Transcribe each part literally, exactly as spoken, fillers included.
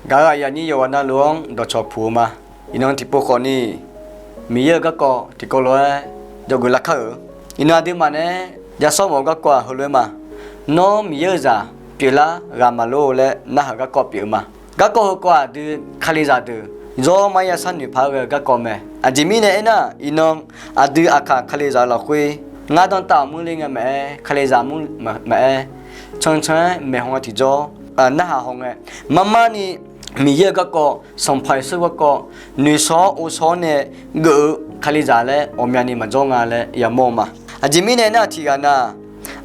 Gaq-euq aqyuif aqnyir yawqghaq navluf-anr dawqcawq puq-eu ma. Iqnan tiqpov khawfni, Miqyaer-euq garkawv tiqkawv lof-aer dzawgeuf larkar-euq. Iqnan aqduimaf nae-aer yasawr mawf-eu garkawv-aq heulof-aer ma. Nawr Miqyaer-euq zaq pyeuflar ghaq maqlor laer narhaq-eu garkawv pyeuf-eu ma. Garkawv heukawv aqdui Kalizaq deuq zawr mar yasar noeqpaq-aer ghae-eu garkawv mae. Aqjeq mirnae aernar, iqnan aqdui aqkaq Kalizaq-eu lafkhoer ngar danrtav-awq murler ngae maqaer, Kalizaq mur maqaer, cancan-aer maeqhaw nga tiqjawr, narhaq haw ngae, marmarni Miqyaer-euq garkawv, Sanqpaq Yeqsur garkawv noeqshawr-awr ovshawr-awr nae geuf-eu Kalizaq laer ghawqmyani maqjawr nga laer yamawr-eu ma. Aqjeq mirnae aernar, tiqghaq na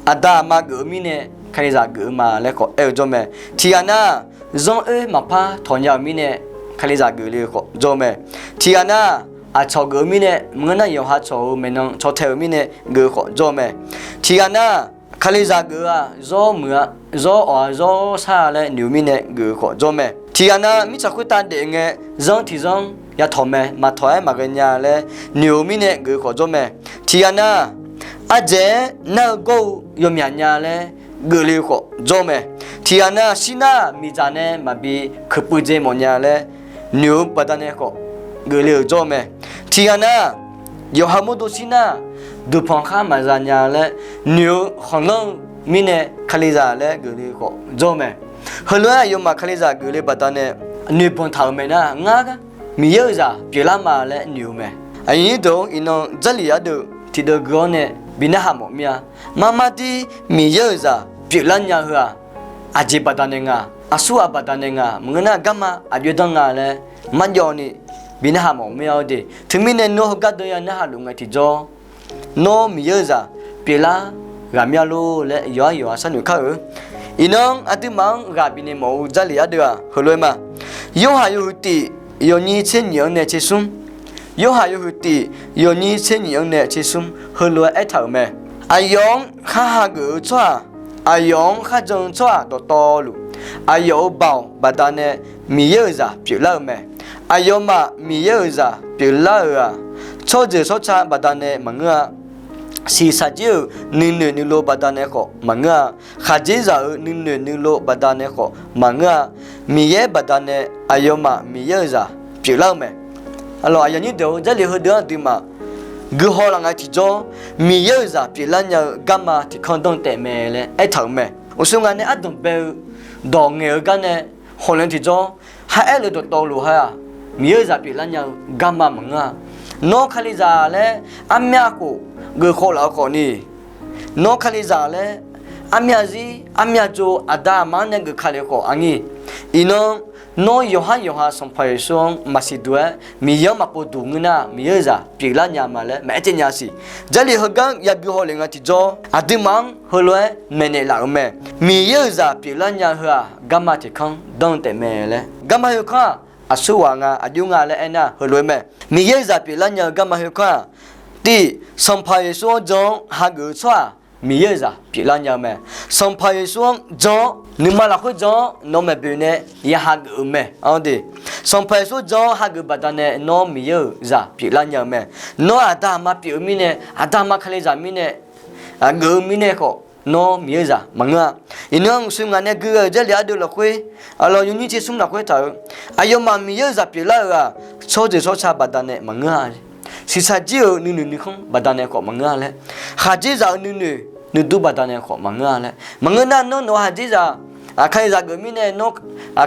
aqda aqma geuf-eu mirnae Kalizaq geuf-eu ma laer khawf aer-eu jawr mae. Tiqghaq na zanr oer maqpar tawq nya-euq mirnae Kalizaq geufle-eu khawf jawr mae. Tiqghaq na aqcawq geuf-eu mirnae maqngeur nar yawqha cawq-euq maeqnan caw tae-euq mirnae geuf-eu khawf jawr mae. Tiqghaq na Kalizaq geuf-eu-aq zawr muiq-a, zawr awq-a, zawr shar-a laer noeq-eu mirnae geuf-eu khawf jawr mae. Tiqghaq na mirtsaq khoertav daef ngae, zanr tiqzanr yatawq mae, maqtawq-aer maqghae nya laer noeq-eu mirnae geuf-eu khawf jawr mae. Tiqghaq na ardzaeq-aer nar-eu gawr-eu yawmyaq nya laer geufle-eu khawf jawr mae. Tiqghaq na shir nar miqdzaq nae maqbi keuqpuiv dzae mawf nya laer noeq-eu baqdanae khawf geufle-euq jawr mae. Tiqghaq na yawqha mawrdo shir nar duqpanq khar maqza nya laer noeq-eu khanqlanr-eu mirnae Kalizaq laer geufle-eu khawf jawr mae. Heulof-aer aqyawfmaf Kalizaq geufle baqdanae noeqbanq taq-euq mae nar, ngar Miqyaer-euq zaq pyeuflar ma laer noeq-eu mae. Aqyuif aqnyir deuq-or, iqnan Jarlif ardeuv tiqdeuv gui-awr nae bi narhaq mawf mir-a. Marmardir Miqyaer-euq zaq pyeuflar nya heu-aq, aqjeq baqdanae nga, aqsurghaq baqdanae nga, maqngeur nar garma aqjox-aer danr nga laer marjawvni bi narhaq mawf mir-a. Aqdui teumirnae nawr heugar deuv ya narhaq luf ngae tiqjawr, nawr Miqyaer-euq zaq pyeuflar ghaq mir-a lor laer yawqhar yawqha sharnoeq kar-eu. Iqnan aqduimaf-anr ghaq bifnaeq mawf-eu Jarlif ardeuv-aq heulof-aer ma. Yorhaq yawhuiq tif yawnyir tser nyiq-anr nae tser smr. Yorhaq yawhuiq tif yawnyir tser nyiq-anr nae tser smr heulof-aer aertaq-euq mae. Aqyawf-anr khar hageuf-eu tsawrhaq, aqyawf-anr kharjan-eu tsawrhaq dawqtawvluf, aqyawf-euq baoq baqdanae Miqyaer-euq zaq pyeuflar-eu mae. Aqyawfmaf Miqyaer-euq zaq pyeuflar-euq-aq, tsawrjeuq tsawrca baqdanae maqngeur-a. Shiqshaq jir-euq nuinoeq nuilov baqdanae khawf maqngeur-a. Khaqdzerzaq-euq nuinoeq nuilov baqdanae khawf maqngeur-a. Miqyaer baqdanae aqyawfmaf Miqyaer-euq zaq pyeuflar-eu mae. Aqlawq aqyuif aqnyir deuq-or, Jarlif heudeuq-anr aqduimaf guihaw laf nga tiqjawr, Miqyaer-euq zaq pyeuflar nya-eu garma tiqkanr danr taef mae laer aertaq-euq mae. Uqshoe ngaq nae ardanq bae-eu dawq ngaeq-eu gar nae hawq laeq tiqjawr, ha aer-eu dawqtawvluf ha-aq, Miqyaer-euq zaq pyeuflar nya-eu garma maqngeur-a. Nawr Kalizaq laer armyav khof geuf khawf laf-eu khawfni, nawr Kalizaq laer armyav zir armyav jov aqda aqma-anr nae geuf ka le khawf aqnyir. Iqnan nawr yawqhar yawqha Sanqpaq Yeqsur-anr maqsiq duq-aer Miqyaer-anr maqpov duq ngeur nar, Miqyaer-euq zaq pyeuflar nya ma laer maqaer caev nya siq. Jarlif heugar yagui haw lef nga tiqjawr, aqduimaf-anr heulof-aer maeqnaeq laf-euq mae. Miqyaer-euq zaq pyeuflar nya heu-aq, garma tiqkanr danr taef mae laer. Garma heu kanr-aq, aqsurghaq nga, aqjox nga laer aernar, heulof-aer mae. Miqyaer-euq zaq pyeuflar nya-eu garma heu kanr-aq, tiq, Sanqpaq Yeqsur-anr jan-awr hageuf-eu tsawrhaq Miqyaer-euq zaq pyeuflar nya-eu mae. Sanqpaq Yeqsur-anr jan-awr, nuima lafkhoer jan-awr nawq maeq boeq nae ya hageuf-eu mae. Sanqpaq Yeqsur jan-awr hageuf baqdanae nawr Miqyaer-euq zaq pyeuflar nya-eu mae. Nawr aqda aqma pyeuf-eu mirnae, aqda aqma Kalizaq mirnae, aqgeuf-eu mirnae khawf, nawr Miqyaer-euq zaq maqngeur-a. Iqnan uqshoe ngaq nae gui ghae-euq Jarlif ardeuv lafkhoer, aqlawq yawnyir tser smr lafkhoer taq-eu, aqyawfmaf Miqyaer-euq zaq pyeuflar-euq-aq, tsawrjeuq tsawrca baqdanae maqngeur-a. Shiqshaq jir-euq nuinoeq nuikhanr baqdanae khawf maqngeur-a laer, khaqdzerzaq-euq nuinoeq nuidur baqdanae khawf maqngeur-a laer. Maqngeur nar, nawr nawq-eu khaqdzerzaq, Kalizaq geuf mirnae, nawr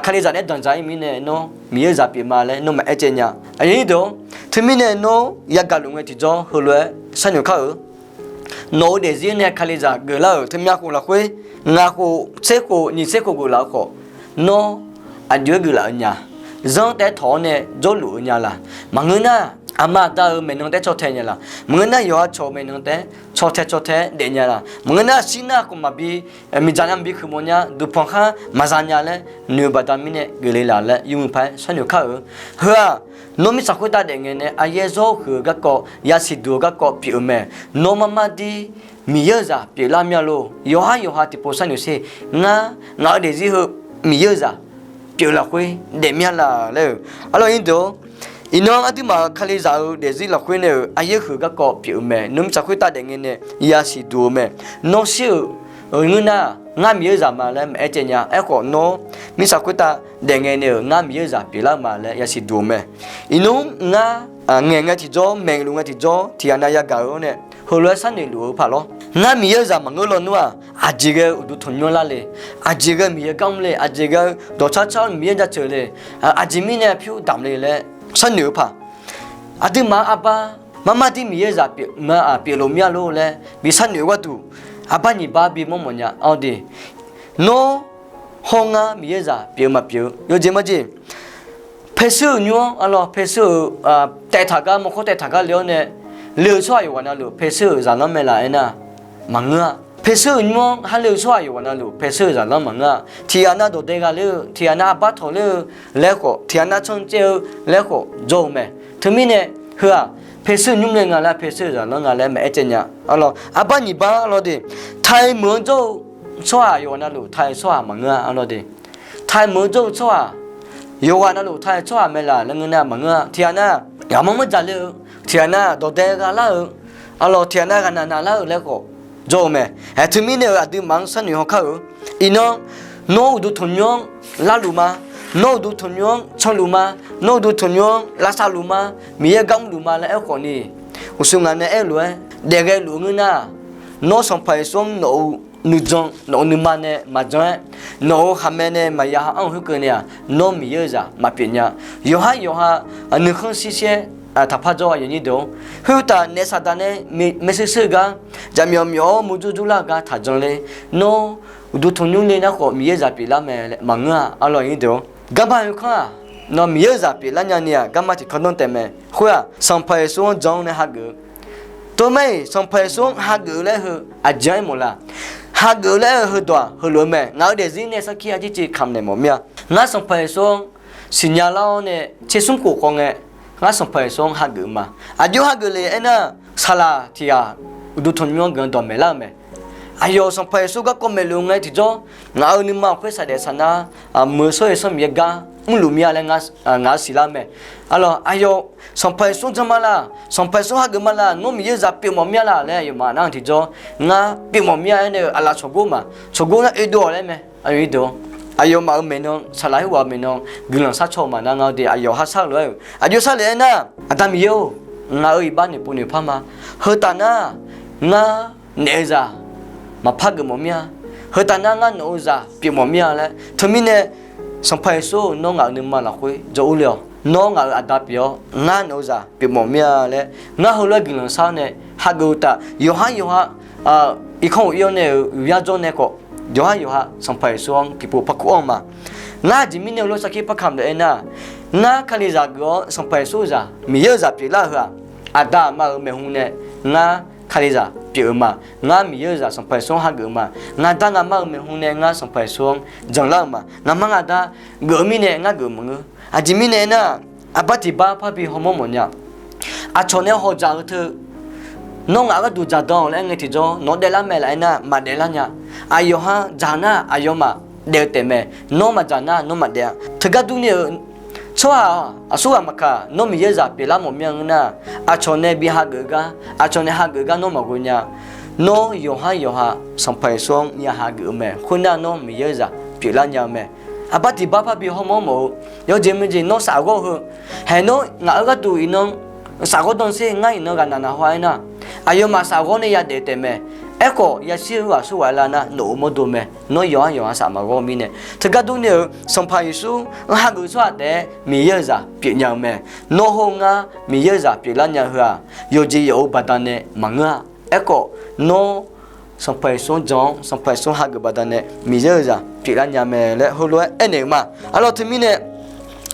Kalizaq nae danqdzaq-ir mirnae nawr Miqyaer-euq zaq pyeuf ma laer nawr maqaer caev nya. Aqyuif aqnyir deuq-or, teumirnae nawr yagaq luf ngae tiqjawr heulof-aer sharnoeq kar-eu. Nawq-eu daefzir nae Kalizaq geuflar-euq teu myav khof lafkhoer, ngaq khof, tser khof, nyiq tser khof geuflaf-eu khawf, nawr aqjox-aer geuflaf-eu nya. Zanr taef-aer tawq-awr nae jawrluf-eu nya laq. Maqngeur nar, aqma aqda-euq maeqnan taef-aer caw tae nya laq. Maqngeur nar, yawqha cawq-eu maeqnan taef-aer caw tae caw tae-aer daef nya laq. Maqngeur nar, shir nar khawf maqbi, miqdzaq nar maqbi huiq mawf nya, duqpanq khar maqza nya laer noeq-eu baqda mirnae geufle laf laer yawmuiq paq-aer sharnoeq kar-eu. Heu-aq, nawr mirtsaq khoertav daef ngae nae aqyaer zawr huiq-eu garkawv, yasiq duq-eu garkawv pyeuf-eu mae. Nawr marmardir Miqyaer-euq zaq pyeuflar mir-a lor. Yawqhar yawqha tiqpov sharnoeq sher. Ngar, ngaq-eu daefzir heu Miqyaer-euq zaq pyeuf lafkhoer daef mir-a laq laer-eu. Arlawr aqnyir deuq-or, iqnan aqduimaf-euq Kalizaq-euq daefzir lafkhoer nae-euq aqyaer huiq-eu garkawv pyeuf-eu mae. Nawr mirtsaq khoertav daef ngae nae yasiq duq-eu mae. Nawr shir-euq ngeur nar, ngar Miqyaer-euq zaq ma laer maqaer caev nya. Aerkhawf nawr Mirtsaq khoertav daefngae nae-euq ngar Miqyaer-euq zaq pyeuflar-eu ma laer yasiq duq-euq mae. Iqnmr ngar ngaeq ngae tiqjawr, maeqluf ngae tiqjawr, tiqghaq nav yagaq-eu-awr nae heulof-aer sharnoeq luf-eu paq lawr. Ngar Miqyaer-euq zaq maqngeur lawnmr-aq, aqjeq ghae-eu uqduq tanqnymr lar le, aqjeq ghae-eu Miqyaer gar mr le, aqjeq ghae-eu dawqcar car-eu Miqyaer jaceuq le, aqjeq mirnae pyur damq le laer sharnoeq-eu paq. Aqduimaf-anr arbar marmar dir Miqyaer-euq zaq pyeufluf mir-a lor laer bi sharnoeq-eu gharduq, arbar nyiq bar bimawr mawfnya-awr de. Nawr hawr ngar Miqyaer-euq zaq pyeuf-eu maqpyeuf-eu yawjeq majeq. Paershuir-euq nymr-anr arlawr, paershuir-euq taev taq gar, mawrkawr taev taq gar le-awr nae le-eu tsawrhaq yawqghaq navluf paershuir-euq zaqlanr mae laf aernar, maqngeur-a. Paershuir-euq nymr-anr ha le-eu tsawrhaq yawqghaq navluf paershuir-euq zaqlanr maqngeur-a. Tiqghaq nav dawqdae gha ler-eu, tiqghaq nav arbar tawq ler-eu laer khawf, tiqghaq nav cancaev-eu laer khawf jawr-eu mae. Teumirnae heu-aq, paershuir-euq nymr mae nga laer, paershuir-euq zaqlanr nga laer maqaer caev nya. Arlawr, arbar nyiq bar arlawr de, taiq meuq-anr jawr-eu tsawrhaq yawqghaq navluf taiq tsawrhaq maqngeur-a. Arlawr de, taiq meuq-anr jawr-eu tsawrhaq yawqghaq navluf taiq tsawrhaq mae laf laer ngeur nar maqngeur-a. Tiqghaq nar ghaqmanr manr dzaq ler-eu, tiqghaq nar dawqdae gha lar-eu, arlawr, tiqghaq nar ghaqnaq naq lar-eu laer khawf jawr-eu mae. Aer, teumirnae-euq aqduimaf-anr sharnoeq haw kar-eu. Iqnan, nawr uqduq tanqnymr-anr larluf ma, nawr uqduq tanqnymr-anr canluf ma, nawr uqduq tanqnymr-anr lavsavluf ma, Miqyaer gar mrluf ma laer aerkhawf ni, uqshoe ngaq nae aer-eu lof-aer daef ghae luf-eu ngeur nar, nawr Sanqpaq Yeqsur-anr nawq-euq nuijan, nawq-euq nuima nae maqjan-aer, nawq-euq khaqmae nae maqya ha-anr-eu khoerkeuv nae-aq, nawr Miqyaer-euq zaq maqpyeuf nya. Yawqhar yawqha nuikhanr shir shaer taqpar jawr-a, aqyuif aqnyir deuq-or. Khoertav naef saqdaq nae maeqshi shir-eu gar, jaqmyawf myawf-awr murjur jurlar-eu gar taqjan ler. Nawr uqduq tanqnymr le nar khawf Miqyaer-euq zaq pyeuflar mae laer maqngeur-a. Arlawr aqnyir deuq-or, garma khoerkanr-aq, nawq Miqyaer-euq zaq pyeuflar nyani-aq, garma tiqkanr danr taef mae. Khoer-aq, Sanqpaq Yeqsur-anr jan-awr nae hageuf-eu. Teumaer-iq Sanqpaq Yeqsur-anr hageuf-eu laer heu aqjeq-anr aermawf la? Hageuf-eu laer-eu heudawq-aq heulof-eu mae. Ngaq-eu daefzir nae sarkir arjir civ kamq naeq mawf mir-a. Ngar Sanqpaq Yeqsur-anr siqnya lar-awr nae tsersmr khof khawf ngae, ngar Sanqpaq Yeqsur-anr hageuf-eu ma. Aqjox hageuf le aernar, saqlaq tiq ghaq uqduq tanqnymr-anr guiqlanq dawqmaeq lar-eu mae. Aqyawf Sanqpaq Yeqsur garkawv maeqluf ngae tiqjawr, ngaq-euq nuima khoer saqdaef saqnar muiq-eu shawr-eu Sanqmiqyaer gar mrluf mir-a laer ngaq-euq siqlar mae. Arlawr, aqyawf Sanqpaq Yeqsur janma la, Sanqpaq Yeqsur hageuf ma la, nawr Miqyaer-euq zaq pyeufmawf mir-a la laer aqyawfmaf nar tiqjawr, ngar pyeufmawf mir-a aernae-eu aqlaf tsawrgor ma, tsawrgor nar oedov-awq laer mae. Aqyawf-iq deuq-or, aqyawfmaf-euq maeqnan, saqlaq khoerghaq-euq maeqnan guiqlanq sharcaw-eu maqnar nga-awr de, aqyawf ha shar-eu lof-aer-euq aqjox sharlef aernar, Aqda Miqyaer-or, ngaq-euq iqbax noeqpov noeqpar ma. Heu taf nar, ngar naef-eu zaq maqpar geufmawf mir-a. Heu taf nar ngar nawq-eu zaq pyeufmawf mir-a laer. Teumirnae, Sanqpaq Yeqsur-or, nawr ngaq-euq nuima lafkhoer jawr urle-awq. Nawr ngaq-euq aqda pyeuf-awr, ngar nawq-eu zaq pyeufmawf mir-a laer, ngar heulof-aer guiqlanq shar-awr nae hageuf-eu taf. Yawqhar yawqha irkanr uq ir-awr nae-euq uqyar jawr nae khawf, yawqhar yawqha Sanqpaq Yeqsur-anr tiqpov parkur anr-eu ma. Ngar aqjeq mirnae heulof-aer sarkir par kamq daef-aer nar, ngar Kalizaq geuf-awr Sanqpaq Yeqsur-eu zaq, Miqyaer-euq zaq pyeuflar-eu heu-aq, aqda aqma-euq maeqhu nae ngar Kalizaq pyeuf-eu ma. Ngar Miqyaer-euq zaq Sanqpaq Yeqsur-anr hageuf-eu ma. Ngaqda ngaqma-euq maeqhu nae ngar Sanqpaq Yeqsur-anr janlar-eu ma. Ngaqma ngaqda geuf-eu mirnae ngar geuf maqngeur. Aqjeq mirnae aernar, aqbar tiq bar parbi hawmawr mawfnya. Aqcawq nae hawdzaq-eu teu, nawr ngaq gharduq dzaqdan-awq laer aer ngae tiqjawr, nawq-anr daeflar mae laf aernar, maqdaeflar nya. Aqyawf ha dzaq nar, aqyawfmaf daef-eu taefmae. Nawr maqdzaq nar, nawr maqdaef-a. Teugar durni-euq tsawrhaq aqsurghaq maqkaq, nawr Miqyaer-euq zaq pyeuflar mawf mir-a ngeur nar, aqcawq nae bi hageuf-eu gar, aqcawq nae hageuf-eu gar nawr maqghoe nya. Nawr yawqhar yawqha Sanqpaq Yeqsur-anr ya hageuf-eu mae. Khoernar, nawr Miqyaer-euq zaq pyeuflar nya-eu mae. Aqbar tiq bar parbi hawmawr mawf-eu, yawjeq meujeq nawr safghawr-eu heu, haeq nawr ngaq-euq gharduq iqnan safghawr dan sher, ngar iqnan ghaqnaq naqhaw-aer nar, aqyawfmaf safghawr nae yadaef taefmae. Aerkhawf, yashir-eu aqsurghaq lar nar, nawq-euq mawrdo mae. Nawr yawqhar yawqha saf maqghawr-eu mirnae, teugar durni-euq Sanqpaq Yeqsur-anr hageuf-eu tsawrhaq taef-aer Miqyaer-euq zaq pyeufnya-eu mae. Nawr hawr-eu ngar Miqyaer-euq zaq pyeuflar nya-eu heu-aq, yawqjeq yawf-eu baqdanae maqngeur-a. Aerkhawf, nawr Sanqpaq Yeqsur-anr jan-awr, Sanqpaq Yeqsur hageuf baqdanae Miqyaer-euq zaq pyeuflar nya mae laer heulof-aer aernaeq-eu ma. Arlawr teumirnae,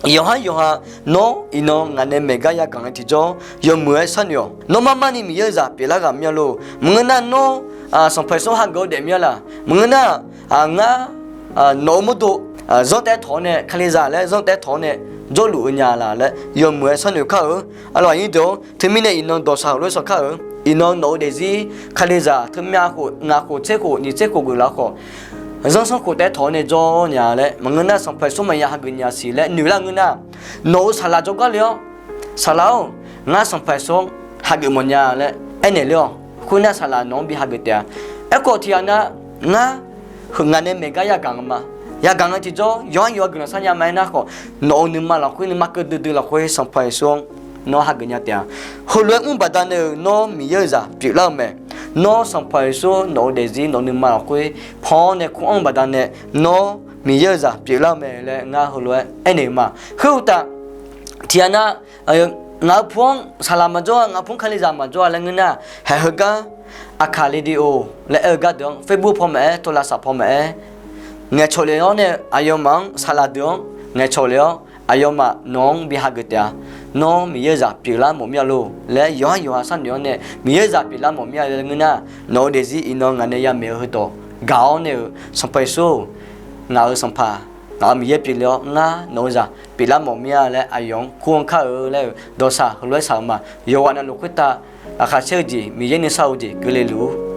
yawqhar yawqha nawr iqnan ngaq nae maeq gar yagaq ngae tiqjawr, yawmuiq-aer sharnoeq-awq. Nawr marmarni Miqyaer-euq zaq pyeuflar ghaq mir-a lor. Maqngeur nar, nawr Sanqpaq Yeqsur hageuf-awr daef mir-a laq? Maqngeur nar, ngar nawq-euq mawrdo zanrtaev tawq-awr nae, Kalizaq laer zanrtaev tawq-awr nae jawrluf-eu nya laq laer yawmuiq-aer sharnoeq kar-eu. Arlawr aqnyir deuq-or, teumirnae iqnan dawqshaq heulof-aer shawr kar-eu. Iqnan nawq-eu daefzir Kalizaq teumya khof, ngaq khof, tser khof, nyiq tser khof geuflaf khawf, zanrsanrkhof taev tawq-awr nae jawr nya laer, maqngeur nar Sanqpaq Yeqsur maqya hageuf nya siq laer noeqlar ngeur nar, nawq-euq saqlaq jawrgar le-awr, Saqlaq-or, ngar Sanqpaq Yeqsur-anr hageuf mawfnya laer aernaeq ler-awq. Khoernar, saqlaq nawq-anr bi hageuf taef-a. Aerkhawf, tiqghaq nar, ngar heughaq nae maeq gar yagaq nga ma. Yagaq ngae tiqjawr yawqhar yawqha guiqlanq sharnya ma-aer nar khawf, nawq-euq nuima lafkhoer nuima keuv duidui lafkhoer Sanqpaq Yeqsur-anr nawr hageuf nya taef-a. Heulof-aer mr baqdanae-euq nawr Miqyaer-euq zaq pyeuflar-eu mae. Nawr Sanqpaq Yeqsur nawq-eu daefzir nawq-eu nuima lafkhoer pan-awr nae kur-anr baqdanae, nawr Miqyaer-euq zaq pyeuflar-eu mae laer ngar heulof-aer aernaeq-eu ma. Khoeruqtaf, tiqghaq nar, ngaq-euq pu-anr saqlaq maqjawr-a, ngaq-euq pu-anr kalizaq maqjawr-a laer ngeur nar, haeq heugar Aqkaq Radio laer aer-eu gardeuq-anr Facebook paw maqaer, tawlavsaq paw maqaer, ngaeqcawq lef-awr nae aqyawfmaf-anr saqlaq deuq-anr ngaeqcawq lef-awr, aqyawfmaf nawq-anr bi hageuf taef-a. Nawr Miqyaer-euq zaq pyeuflar mawf mir-a lor laer yawqhar yawqha sharnoeq-awr nae, Miqyaer-euq zaq pyeuflar mawf mir-a laer ngeur nar, nawq-eu daefzir iqnan ngaq nae yamaeq-eu heudawq gaq-awr nae-euq, Sanqpaq Yeqsur-or, ngaq-euq Sanqpaq, ngaq-euq Miqyaer pyeufle-awr ngar nawq-eu zaq pyeuflar mawf mir-a laer aqyawf-anr kur-anr kar-eu laer-euq dawqshaq heulof-aer shaq-eu ma. Yawqghaq navluf khoertav laqkhaq caer-eu jeq, Miqyaer nuisar-eu jeq keuvle luf-ur.